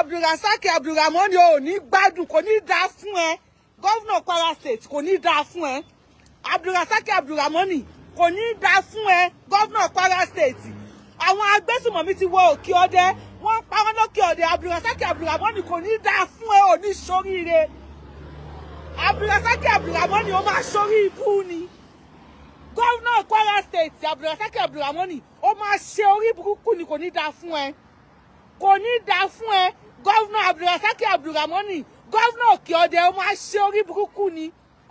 Abdulrasaq Abdulrahman, ò ní gbádùn, kò ní dáa fún ẹ. Governor Kwara State, kò ní dáa fún ẹ. Abdulrasaq Abdulrahman, kò ní dáa fún ẹ. Governor Kwara State, àwọn agbésùmọ̀mí ti wọ Òkè Ọdẹ, wọ́n pa wọ́n lókè Ọdẹ. Abdulrasaq Abdulrahman, kò ní dáa fún ẹ, ò ní ṣoríire. Abdulrasaq Abdulrahman, ó máa ṣorí ibú ni. Governor Kwara State, Abdulrasaq Abdulrahman, ó máa ṣe orí burúkú ni, kò ní dáa fún ẹ, kò ní dáa fún ẹ. Governor Abdulrasaq Abdulrahman, governor Òkè Ọdẹ, ó máa ṣe orí burúkú ni,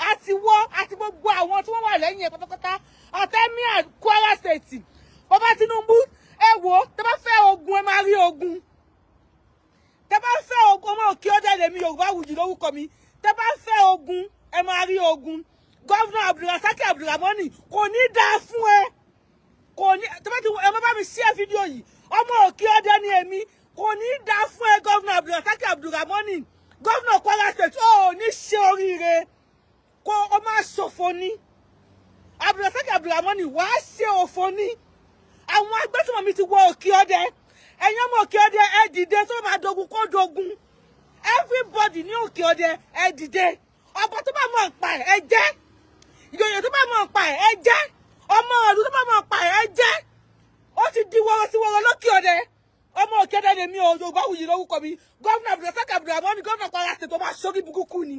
àti wọ́ àti gbogbo àwọn tí wọ́n wà lẹ́yìn ẹ̀ pátápátá, àti Emir Kwara State, bàbá Tinubu. Ẹ wò ó, tẹ́ bá fẹ́ ogun, ẹ máa rí ogun. Tẹ́ bá fẹ́ ogun, ọmọ Òkè Ọdẹ lèmi, Yorùbá Wuyì lórúkọ mi. Tẹ́ bá fẹ́ ogun, ẹ máa rí ogun. Governor Abdulrasaq Abdulrahman, kò ní dáa fún ẹ, kò ní. Tẹ́ bá ti ẹ má bá mi share fídíò yìí. Ọmọ Òkè Ọdẹ ni èmi. Kò ní dáa fún ẹ, Governor Abdulrasaq Abdulrahman, Governor Kwara State. Ó ní ṣe oríire, kó o máa ṣòfò ní. Abdulrasaq Abdulrahman, wàá ṣe òfò ní. Àwọn agbésùnmọ̀mí ti wọ Òkè Ọdẹ. Ẹ̀yin ọmọ Òkè Ọdẹ, ẹ dìde. Tó bá dogun, kó dogun. Everybody ní Òkè Ọdẹ, ẹ dìde. Ọba tó bá mọ̀ nípa ẹ̀, ẹ jẹ́. Ìjòyè tó bá mọ̀ nípa ẹ̀, ẹ jẹ́. Ọmọ ìlú tó bá mọ̀ nípa ẹ̀, ẹ jẹ́. Ó ti di wọ́rọ́ sí wọ́rọ́ lókè Ọdẹ. Ọmọ Òkè Ọdẹ lèmi o, Yorùbá Wuyì lórúkọ mi. Governor Abdulrasaq Abdulrahman, Governor Kwara State, ó máa ṣorí burúkú ni,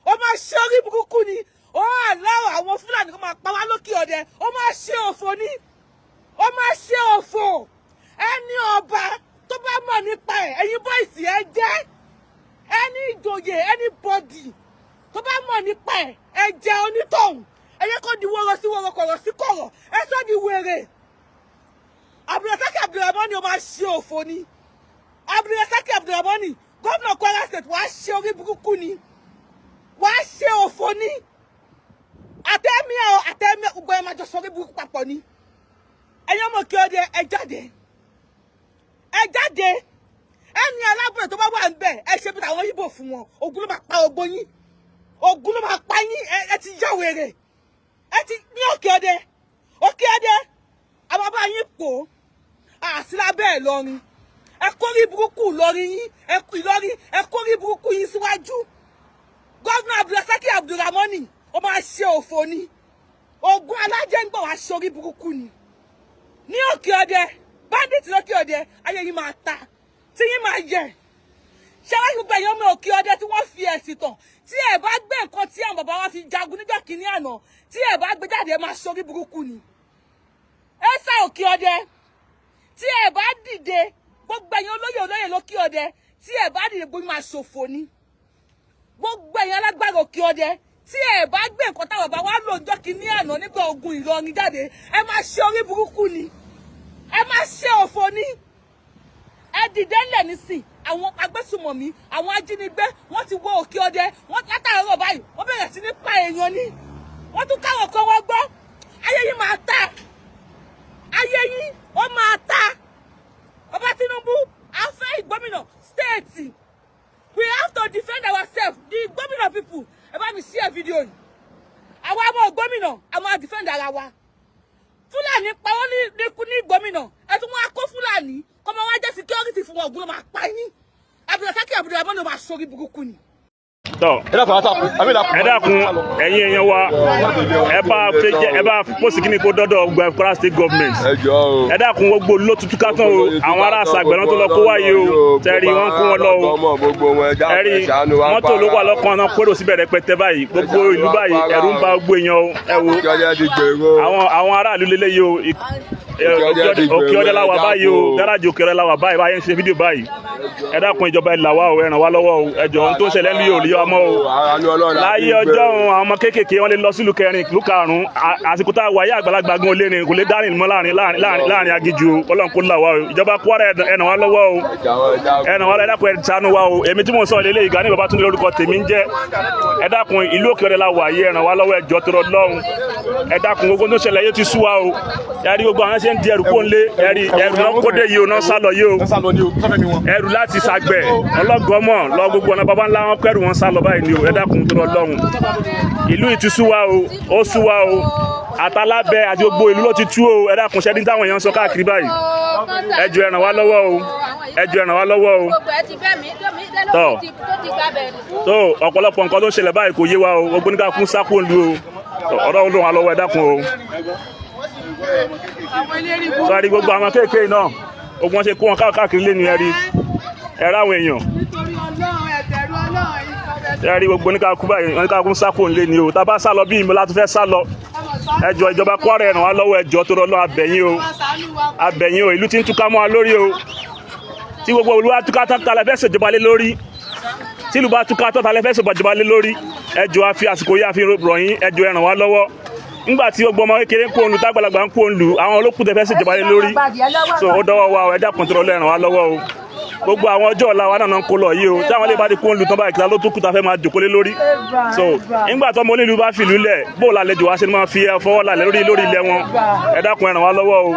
ó máa ṣorí burúkú ni. Ó àláwọ̀ àwọn Fúlàní kó máa pa wá lókè Ọdẹ. Ó máa ṣe òfò ni, ó máa ṣe òfò. Ẹni ọba tó bá mọ̀ nípa ẹ̀, ẹ̀yin boys, ẹ jẹ́. Ẹni ìjòyè, anybody tó bá mọ̀ nípa ẹ̀, ẹ jẹ́ onítọ̀hún. Ẹ yẹ kó di wọ́rọ̀ sí wọ́rọ̀, kọ̀rọ̀ sí kọ̀rọ̀, ẹ sọ́ di wèrè. Abdulrasaq Abdulrahman, ó máa ṣe òfò ni. Abdulrasaq Abdulrahman, Gómìnà Kwara State, wàá ṣe orí burúkú ni, wàá ṣe òfò ni. Àtẹ̀mí ẹ̀, àtẹ̀mí gbogbo ẹ̀ máa jọ sọ orí burúkú papọ̀ ni. Ẹ̀yin ọmọ Òkè Ọdẹ, ẹ jáde, ẹ jáde. Ẹni alábọ̀rẹ̀ tó bá wà ń bẹ̀, ẹ ṣe bí àwọn Ìgbò fún wọn. Ogun ló máa pa ogbó yín, ogun ló máa pa yín. Ẹ ti yá wèrè, ẹ ti ní Òkè Ọdẹ. Òkè Ọdẹ, àwọn bá yín pò àsìlábẹ́ ẹ̀ lọrin. Ẹ kórí burúkú lọrin yín, ẹ Ìlọrin, ẹ kórí burúkú yín síwájú. Governor Abdulrasaq Abdulrahmani, ó máa ṣe òfò ni. Ogun alájẹ ń gbọ̀ wá sórí burúkú ni ní Òkè Ọdẹ. Bandit lókè Ọdẹ, ayé yín máa ta tí yín máa yẹ. Ṣé wáyé gbogbo ẹ̀yàn ọmọ Òkè Ọdẹ tí wọ́n fi ẹ̀sìn tàn, tí ẹ bá gbé nǹkan tí àwọn bàbá wa fi jagun níjọ́ kìíní àná, tí ẹ bá gbé jáde, ẹ máa sórí burúkú ni. Ẹ sá Òkè Ọdẹ, tí ẹ bá dìde, gbogbo ẹ̀yin olóyè olóyè lókè Ọdẹ, tí ẹ bá dìde, gbogbo máa ṣòfò ni. Gbogbo ẹ̀yin alágbára Òkè Ọdẹ, tí ẹ bá gbé nǹkan táwọn bàbá wa lò níjọ́ kìíní àná nígbà ogun Ìlọrin jáde, ẹ máa ṣe orí burúkú ni, ẹ máa ṣe òfò ni. Ẹ dìde ńlẹ̀ nísìn. Àwọn agbésùmọ̀mí, àwọn ajínigbé, wọ́n ti wọ Òkè Ọdẹ. Wọ́n látàárọ̀ báyìí, wọ́n bẹ̀rẹ̀ sí ní pa èèyàn ni. Wọ́n tún káwọn kan wọ́n gbọ́. Ayé yín máa ta, ayé yín ó máa ta. Bàbá Tinubu, a fẹ́ ìgbómìnà state. We have to defend ourselves, the Ìgbómìnà people. Ẹ bá mi share fídíò yìí. Àwa ọmọ Ìgbómìnà, a máa defend ara wa. Fúlàní pa wọ́n ní Ìgbómìnà, ẹ tún wọ́n á kó Fúlàní kọ́ máa wá jẹ́ security fún wọn. Ògùn ló máa pa yín. Abdulrasaq Abdulrahman ló máa sórí burúkú ni. Tọ. Ẹ dákun, àtàkùn àbí ìdàkùn. Ẹ dákun, ẹ̀yin èèyàn wa, ẹ bá fẹ́ jẹ, ẹ bá post kíní kó dọ́dọ̀ gba Kwara State Government. Ẹ jọ o. Ẹ dákun, gbogbo ló tutù ká tán o. Àwọn ará àṣàgbẹ̀rán tó lọ kó wáyé o, tẹ́rí wọ́n kó wọn lọ o. Ẹ rí mọ́tò ló wà lọ́kàn náà, kérò síbẹ̀ rẹpẹtẹ báyìí. Gbogbo ìlú báyìí, ẹ̀rù ń ba gbogbo èèyàn o. Ẹ wo àwọn aráàlú lélẹ́yìí o. Òkè Ọdẹ la wà báyìí o, gáràjì Òkè Ọdẹ la wà báyìí báyìí ń ṣe fídíò báyìí. Ẹ dákun, ìjọba, ẹ là wá o, ẹ ràn wá lọ́wọ́ o. Ẹ jọ̀ọ́, ohun tó ń ṣẹlẹ̀ ní yóò rí ọmọ o. Láyé ọjọ́ òun, àwọn ọmọ kéékèèké wọn lè lọ sílùú kẹrin, ìlú karùn-ún. Àsìkò tá a wà yí, àgbàlagbà gan olè rìn, kò lè dárìn mọ́ láàrin aginjù o. Ọlọ́run kó là wá o. Ìjọba Kwara, ẹ ràn wá lọ́wọ́ o, ẹ ràn wá lọ́wọ́. Ẹ dákun, ẹ ṣàánú wa o. Èmi tí mò ń sọ lélẹ́yìí, Gani Babátúndé lórúkọ tèmi ń jẹ́. Ẹ dákun, ìlú Òkè Ọdẹ la wà yìí, ẹ ràn wá lọ́wọ́, ẹ jọ̀ọ́ tó lọ́hùn. Ẹ dákun, gbogbo tó ń ṣẹlẹ̀ yóò ti sú wa o. Ẹ rí gbogbo àwọn ṣe ń di ẹrù kó ń lé. Ẹ rí ẹrù náà kó dé yìí o, náà sá lọ yìí o. Ẹrù láti Sàgbẹ̀, ọlọ́gọ́mọ̀ lọ, gbogbo ọ̀nà baba ńlá wọn kẹrù wọn sá lọ báyìí ni o. Ẹ dákun tó lọ́hùn, ìlú yìí ti sú wa o, ó sú wa o. Àtàlábẹ àti gbogbo ìlú ló ti tú o. Ẹ dákun, ṣẹ́ni táwọn èèyàn ń sọ káàkiri báyìí? Ẹ jọ̀ọ́, ẹ ràn wá lọ́wọ́ o. Ẹ jọ̀ọ́, ẹ ràn wá lọ́wọ́ o. Gbogbo ẹ ti fẹ́ mi tó mi Tọ́. tó ti gba bẹ̀rẹ̀ fún. Tó ọ̀pọ̀lọpọ̀ nǹkan ló ń ṣẹlẹ̀ báyìí, kò yé wa o. Gbogbo nígbà kún sákò ń lu o. Ọ̀rọ̀ ló wà lọ́wọ́. Ẹ dákun o. Sọ́ọ́rí gbogbo àwọn kéèké náà, ogun wọn ṣe kó wọn káàkiri lé ní. Ẹ̀rí ẹ̀rọ àwọn èèyàn. Nítorí Ọlọ́run, ẹ̀bẹ̀rù Ọlọ́run, ìfọ̀bẹ̀. Ẹ̀rí gbogbo oníkàkú báyìí, oníkàkú sákò ń lé ní o. Tá a bá sá lọ bí ìmọ̀ láti fẹ́ sá lọ. Ẹ jọ̀ọ́, ìjọba Kwara, ẹ ràn wá lọ́wọ́. Ẹ jọ̀ọ́, tó lọ́ọ́, a bẹ̀ yín o, a bẹ̀ yín o. Ìlú ti ń túká mọ́ wa lórí o. Tí gbogbo ìlú wa túká tán, ta lẹ fẹ́ ṣèjọba lé lórí? Tí ìlú bá túká tán, ta lẹ fẹ́ ṣèjọba lé lórí? Ẹ jọ̀ọ́, a fi àsìkò yìí, a fi rọ̀ yín. Ẹ jọ̀ọ́, ẹ ràn wá lọ́wọ́. Nígbà tí gbogbo ọmọ kékeré ń kó òǹlù, tágbàlagbà ń kó òǹlù, àwọn olókùn tẹ fẹ́ ṣèjọba lé lórí. So ó dọ́wọ́ wa o. Ẹ dákun tó lọ́ọ́, ẹ ràn wá lọ́wọ́ o. Gbogbo àwọn ọjọ́ ọ̀la wa náà ń kó lọ yìí o. Táwọn ilé bá ti kó òǹlù tán báyìí, kí la ló tún kù tá a fẹ́ máa jòkó lé lórí? So nígbà tó ọmọ onílù bá fìlú lẹ̀, bó o lálejò wá ṣe ni máa fi fọwọ́ lálẹ́ lórí ilẹ̀ wọn? Ẹ dákun, ẹ ràn wá lọ́wọ́ o.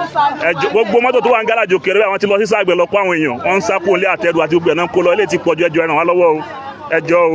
Ẹ jọ̀ọ́, gbogbo mọ́tò tó wà ń gáràjì òkèèrè, àwọn ti lọ sí sàgbẹ̀ lọ kó àwọn èèyàn. Wọ́n ń sá kó ilé àtẹrù àti gbogbo ẹ̀ náà ń kó lọ. Ilé ti pọ̀jù. Ẹ jọ̀ọ́, ẹ ràn wá lọ́wọ́ o. Ẹ jọ̀ọ́ o.